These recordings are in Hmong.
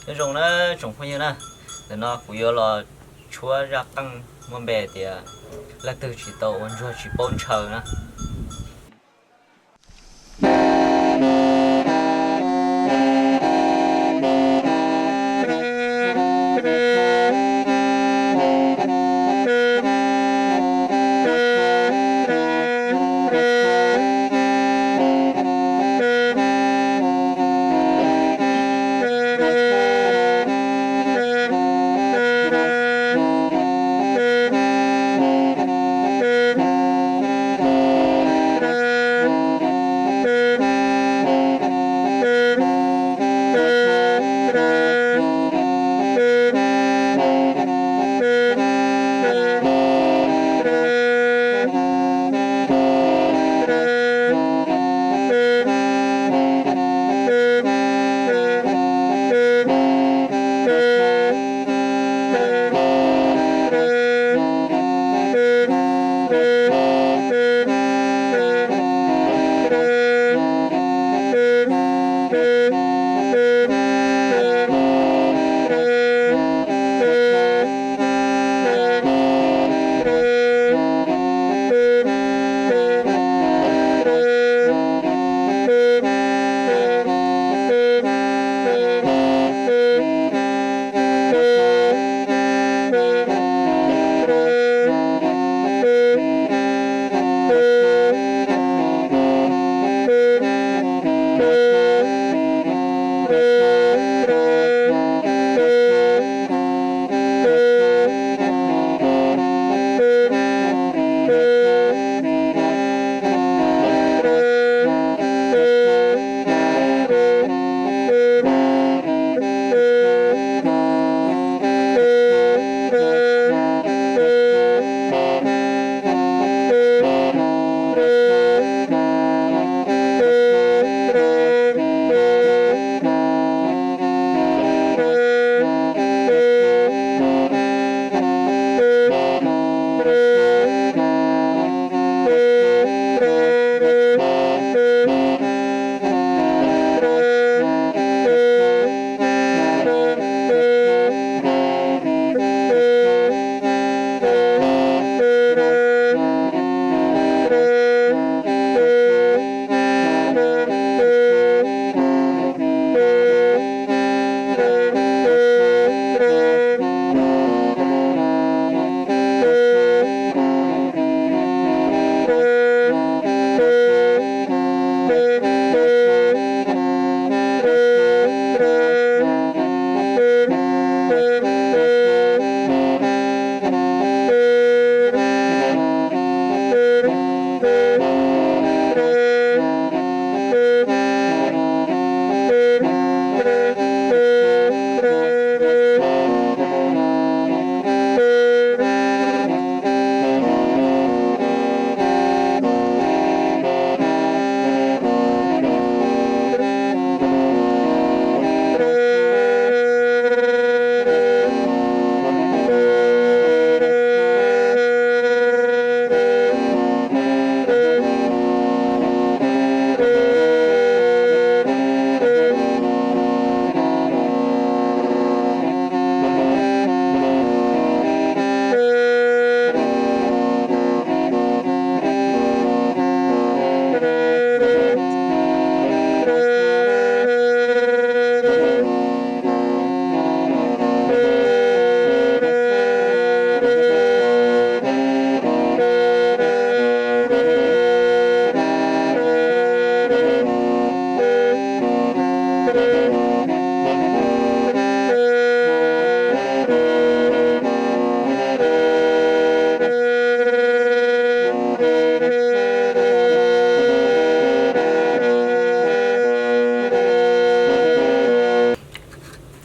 Nyob zoo na tsoom phooj ywg na, ntawm no kuv yuav los tshuab zaj qeej muaj npe tias leej twg tsis tau ua ntsuag tsis paub ntshaw na.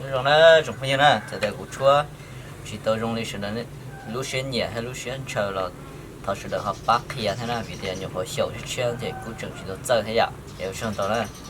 Zoo na tsoom phooj ywg na, txawm tias kuv tshuab tsis tau zoo li sawv daws lub siab nyiam thiab lub siab ntshaw los thov sawv daws ho pab qhia thiab na, vim tias nyuam qhuav xyaum tshiab tshiab ces kuj tseem tsis tau txawj thiab yom. Es ua tsaug ntau na.